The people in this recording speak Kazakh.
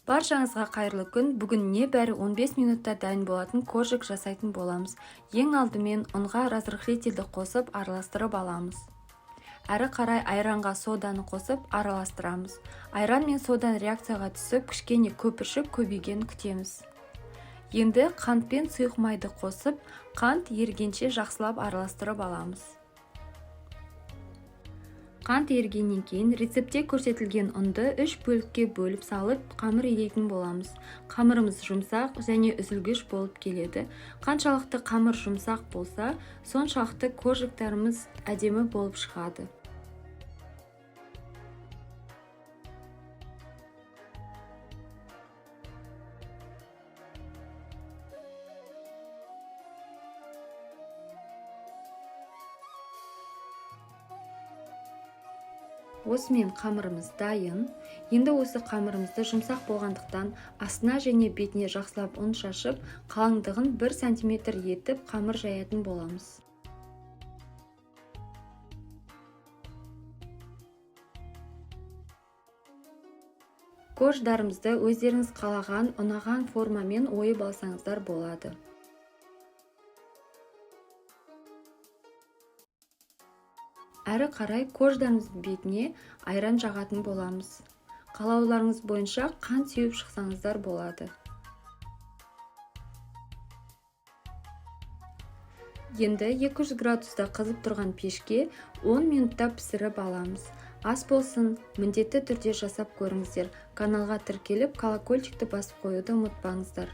Баршаңызға қайырлы күн. Бүгін небәрі 15 минутта дайын болатын коржик жасайтын боламыз. Ең алдымен ұнға разрыхлительді қосып араластырып аламыз. Әрі қарай айранға соданы қосып араластырамыз. Айран мен содан реакцияға түсіп, кішкене көпіршіп көбейгенін күтеміз. Енді қант пен сұйық майды қосып, қант ерігенше жақсылап араластырып аламыз. Қант ерігеннен кейін рецептте көрсетілген ұнды 3 бөлікке бөліп салып, қамыр илейтін боламыз. Қамырымыз жұмсақ және үзілгіш болып келеді. Қаншалықты қамыр жұмсақ болса, соншалықты коржиктарымыз әдемі болып шығады. Осымен қамырымыз дайын. Енді осы қамырымызды жұмсақ болғандықтан астына және бетіне жақсылап ұн шашып, қалыңдығын 1 сантиметр етіп қамыр жаятын боламыз. Корждарымызды өздеріңіз қалаған, ұнаған формамен ойып алсаңыздар болады. Әрі қарай корждарымыздың бетіне айран жағатын боламыз. Қалауларыңыз бойынша қант сеуіп шықсаңыздар болады. Енді 200 градуста қызып тұрған пешке 10 минутта пісіріп аламыз. Ас болсын, міндетті түрде жасап көріңіздер. Каналға тіркеліп, колокольчикті басып қоюды ұмытпаңыздар.